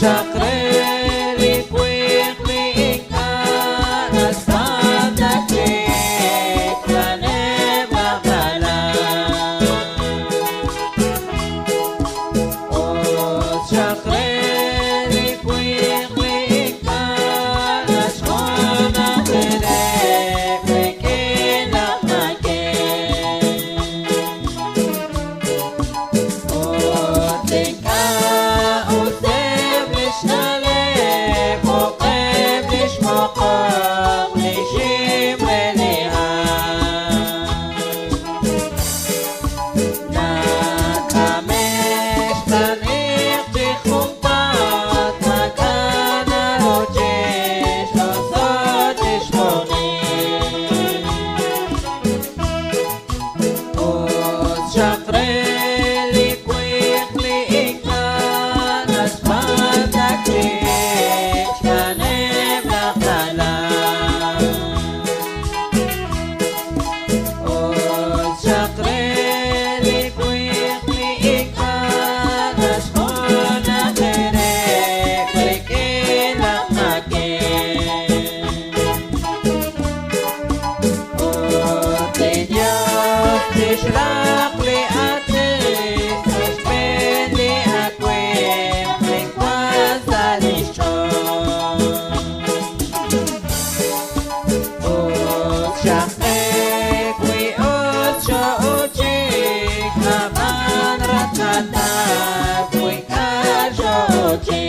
Xaq re li winq li ink'a' naxpatz' chik xb'aaneb' laj b'alaq'. Ut xaq re li winq li ink'a' naxjunaji rib' rik'in laj maakeb'. Ut ink'a' useb' li xna'leb' jo'qeb' li xmoqoj li xim re li ha'. Nak'ame' xb'aan iq' chi junpaat, maak'a' naru chixloso' chixjunil. Ut xaq re li winq li ink'a' naxpatz' chik xb'aaneb' laj b'alaq'. Ut xaq re li winq li ink'a' naxjunaji rib' rik'in laj maakeb'. Ut li Dios tixraq li aatin sa' xb'een li awimq li wank sa' lix ch'ool. Ut xaq qe wi us xoo'uchik, ab'an ratnatat wi ink'a' xoo'uchik.